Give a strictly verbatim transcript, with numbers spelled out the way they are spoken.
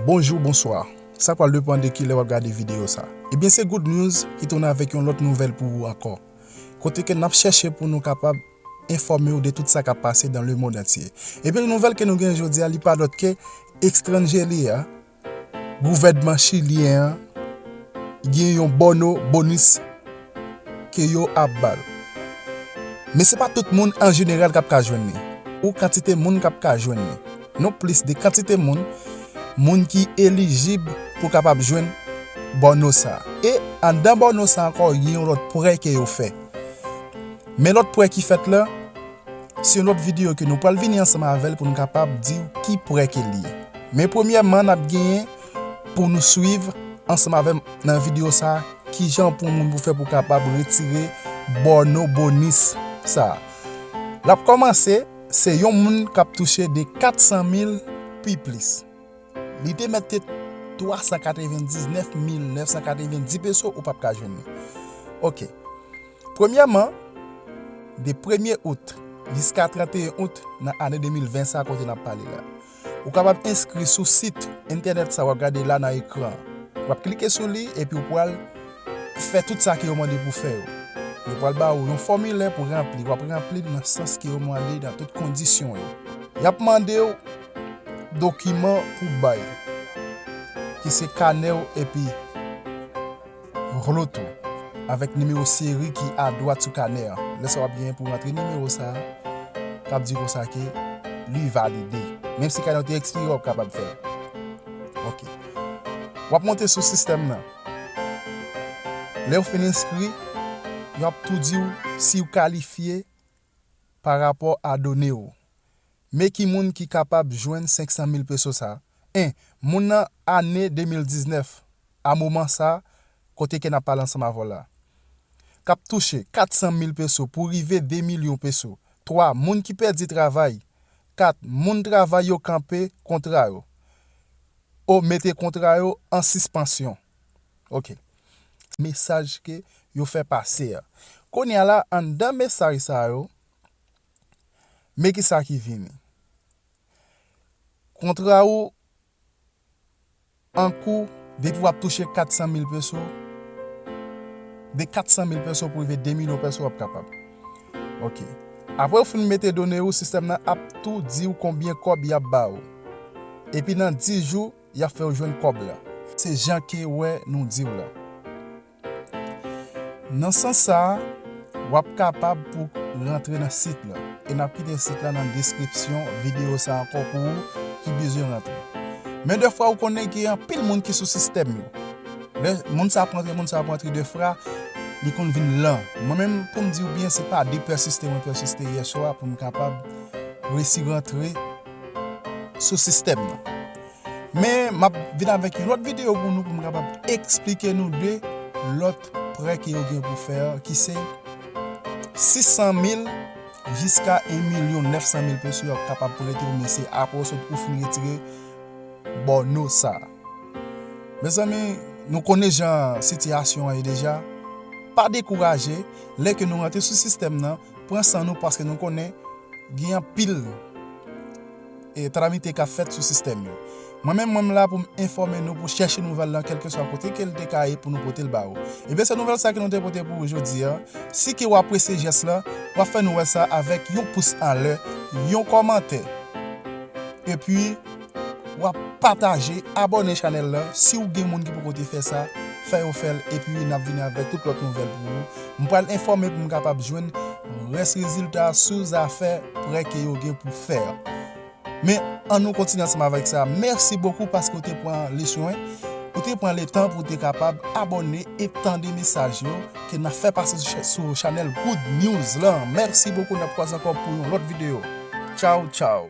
Bonjou, bonswa. Sa pral depann de kilè w ap gade videyo sa. Ebyen, se Good News ki tounen avèk yon lòt nouvèl pou ou ankò. Kote ke n ap chèche pou nou kapab enfòme w de tout sa k ap pase dans le monde entier. Ebyen, nouvèl ke nou gen jodi a, li pa lòt ke etranje li a, gouvènman chilyen an gen yon bòno bonis ke yo ap ba l. Men se pa tout moun an jeneral k ap ka jwenn li. Ou kantite moun k ap ka jwenn li. Non plis de kantite moun, moun ki elijib pou kapab jwenn bòno sa. E anndan bòno sa ankò, gen yon lòt prè ke yo fè. Men lòt prè ki fèt la, se yon lòt videyo ke nou pral vini ansanm avè l pou nou kapab di w ki prè ke l ye. Men premyèman, n ap genyen pou nou swiv ansanm avè m nan videyo sa a, kijan pou moun pou fè pou kapab retire bòno bonis sa a. L ap kòmanse, se yon moun k ap touche de kat san mil pi plis. Li te mèt te twa san katrevendiznèf mil nèf san katrevendi peso, ou p ap ka jwenn li. Oke. Premyèman, de premye out jiska trannteyen out nan ane de mil ven sa kote n ap pale la, ou kapab enskri sou sit entènèt sa w ap gade la nan ekran an. W ap klike sou li epi w pral fè tout sa ke yo mande pou fè yo. Yo pral ba ou yon fòmilè pou ranpli. W ap ranpli l nan sans ke yo mande, nan tout kondisyon yo. Y ap mande w dokiman pou bay, ki se kanè w epi vlot ou, avèk nimewo seri ki adwat sou kanè an. Lè sa w ap genyen pou rantre nimewo sa a, k ap di konsa ke li valide. Menm si kanè w te ekspire, w ap kapab fè l. Oke. W ap monte sou sistèm nan. Lè w fin enskri, y ap tou di w si w kalifye pa rapò a done w. Men ki moun ki kapab jwenn senk san mil peso sa a. En, moun nan ane de mil diznèf, a moman sa a, kote ke n ap pale ansanm avè w la, k ap touche kat san mil peso pou rive de milyon peso. Twa, moun ki pèdi travay. Kat, moun travay yo kanpe kontra yo. O mete kontra yo an sispansyon. Oke. Mesaj ke yo fè pase a. Kounye a la, anndan mesaj sa yo, men ki sa ki vini. Kontra ou an kou, depi w ap touche kat san mil peso, de kat san mil peso pou rive de milyon peso w ap kapab. Oke. Apre w fin mete done ou, sistèm nan ap tou di w konbyen kòb y ap ba ou. Epi nan dis jou, y ap fè w jwenn kòb la. Se jan ke wè nou di w la. Nan sans sa a, w ap kapab pou rantre nan sit la. E n ap kite sit la nan deskripsyon videyo sa a ankò pou ou ki bezwen rantre. Men defwa, ou konnen gen anpil moun ki sou sistèm yo. Lè moun sa ap rantre, moun sa ap rantre, defwa, li konn vin lan. Mwen menm, pou m di w byen, se pa de pèsiste mwen pèsiste yè swa pou m kapab resi rantre sou sistèm nan. Men, m ap vin avèk yon lòt videyo pou nou, pou m kapab eksplike nou de lòt prè ke yo gen pou fè a, ki se sis san mil jiska en milyon nèf san mil peso y ap kapab prete w, men se apre w sot ou fin retire bòno sa a. Mezanmi, nou konnen jan sitiyasyon an ye deja. Pa dekouraje, lè ke nou rantre sou sistèm nan, pran san nou paske nou konnen gen anpil e, kalamite k ap fèt sou sistèm yo. Mwen menm, mwen m la pou m enfòme nou, pou chèche nouvèl lan, kèlkeswa kote ke l te ka ye, pou nou pote l ba ou. Ebyen, se nouvèl sa ke nou te pote pou ou jodi a. Si ke w apresye jès lan, w ap fè nou wè sa avèk yon pous anlè, yon kòmantè. Epi, w ap pataje, abòne chanèl lan. Si w gen moun ki poko te fè sa, fè yo fè l. Epi, n ap vini avèk tout lòt nouvèl pou ou. M pral enfòme pou m kapab jwenn rès rezilta sou zafè prè ke yo gen pou fè a. Men, ann nou kontinye ansanm avèk sa. Mèsi bokou paske w te pran leswen, ou te pran letan pou w te kapab abòne e tande mesaj yo ke n ap fè pase sou cha-, sou chanèl Good News lan. Mèsi bokou, n ap kwaze ankò pou yon lòt videyo. Tchaw, tchaw.